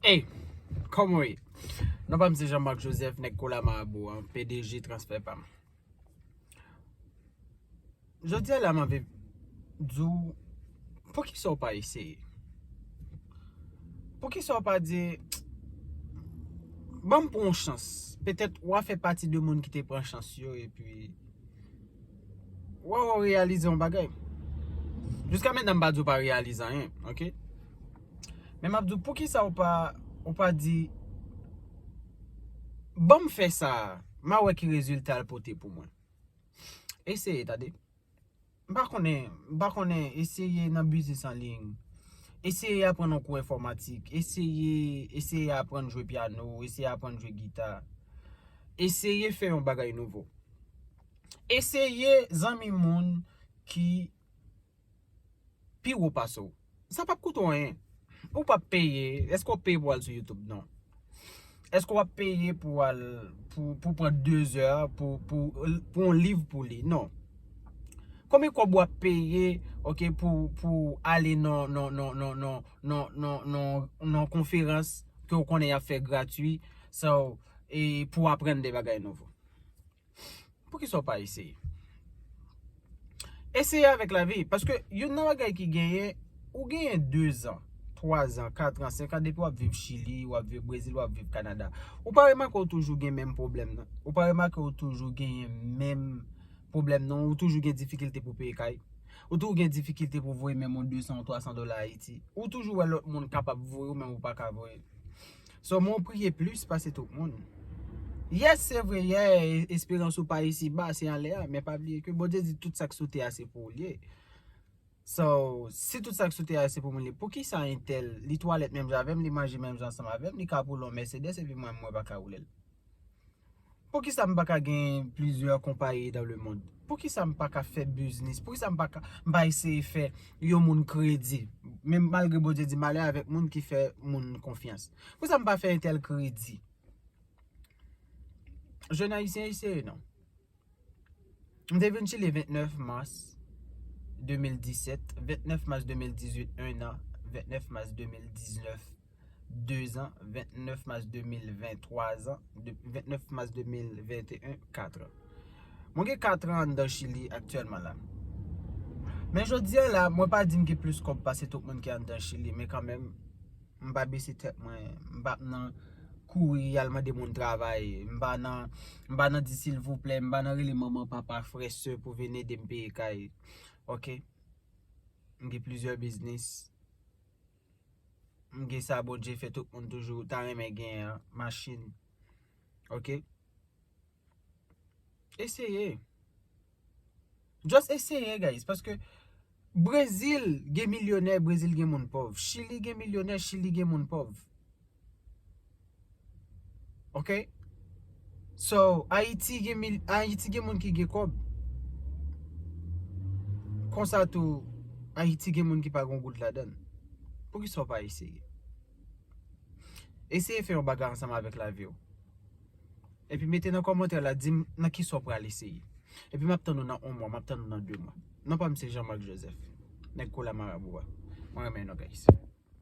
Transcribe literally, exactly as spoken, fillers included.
Hey, kòman w ye? Non pa m se Jean Marc Joseph, nèg Kola Marabou an, P D G Transfè Pam. Jodi a la m anvi di w, poukisa w pa eseye? Poukisa w pa di, ban m pran yon chans? Petèt w a fè pati de moun ki te pran chans yo, epi w a, w a reyalize yon bagay. Jiska mentnan, m pa di w pa reyalize anyen, oke? Men m ap di w, poukisa w pa, w pa di, ban m fè sa, m a wè ki rezilta l pote pou mwen. Eseye, tande. M pa konnen, m pa konnen, eseye nan biznis an liy. Eseye aprann yon kou enfòmatik. Eseye, eseye aprann jwe pyano, eseye aprann jwe gita. Eseye fè yon bagay nouvo. Eseye zanmi moun ki pi wo pase w. Sa p ap koute w anyen. Ou p ap peye. Èske w peye pou w al sou YouTube? Non. Èske w ap peye pou w al, pou, pou pran de zè, pou, pou, pou yon liv pou li? Non. Konbyen kòb w ap peye, oke, pou, pou ale nan, nan, nan konferans ke w konnen y ap fè gratwi, so, e pou w aprann de bagay nouvo? Poukisa w pa eseye? Eseye avèk lavi, paske youn nan bagay ki genyen, ou genyen de zan, twa zan, kat an, senk an, depi w ap viv Chili, w ap viv Brezil, w ap viv Kanada. Ou pa remake w toujou gen menm pwoblèm nan? Ou pa remake w toujou genyen menm pwoblèm nan? Ou toujou gen difikilte pou peye kay? Ou toujou gen difikilte pou voye menm yon de san ou twa san dola Ayiti? Ou toujou wè lòt moun kapab voye w, men ou pa ka voye? So, mwen priye plis pase tout moun. Yes, se vre, yè, e-, esperans ou pa isi ba, se anlè a, men pa bliye ke Bondye di tout sa k sou tè a se pou ou l ye. So, si tout sa k sou tè a se pou mwen li, poukisa entèl, li twalèt menm jan avè m, li manje menm jan ansanm avè m, li ka woule yon Mercedes, epi mwen, mwen pa ka woule l? Poukisa m pa ka gen plizyè konpayi dans le monde? Poukisa m pa ka fè biznis? Poukisa m pa ka, m pa eseye fè yon moun kredi? Men malgre Bondye di malè avèk moun ki fè moun konfyans. Poukisa m pa fè entèl kredi? Jèn ayisyen, eseye non. M te vin Chili vennèf mas de mil disèt, vennèf mas de mil dizuit, en an, vennèf mas de mil diznèf, de zan, vennèf mas de mil ven, twa zan, de, vennèf mas de mil venteyen, kat an. Mwen gen kat an anndan Chili aktyèlman la. Men jodi a la, mwen pa di m gen plis kòb pase tout moun ki anndan Chili, men kanmenm, m pa bese tèt mwen, m pa nan kouri al mande moun travay, m pa nan, m pa nan di silvouplè, m pa nan rele manman, papa, frè, sè pou vin ede m peye kay. Oke? M gen plizyè biznis. M gen sa Bondye fè tout moun toujou ta renmen gen an, machin. Oke? Eseye. Just eseye, guys, paske Brezil gen milyonè, Brezil gen moun pòv. Chili gen milyonè, Chili gen moun pòv. Oke? So, Ayiti gen mil-, Ayiti gen moun ki gen kòb. Konsa tou, Ayiti gen moun ki pa gen goud ladan l. Poukisa w pa eseye? Eseye fè yon bagay ansanm avèk lavi w. Epi mete nan kòmantè la, di m nan kisa w pral eseye. Epi m ap tann ou nan yon mwa, m ap tann ou nan de mwa. Non pa m se Jean Marc Joseph. Nèg Kola Marabou a. Mwen renmen nou, guys.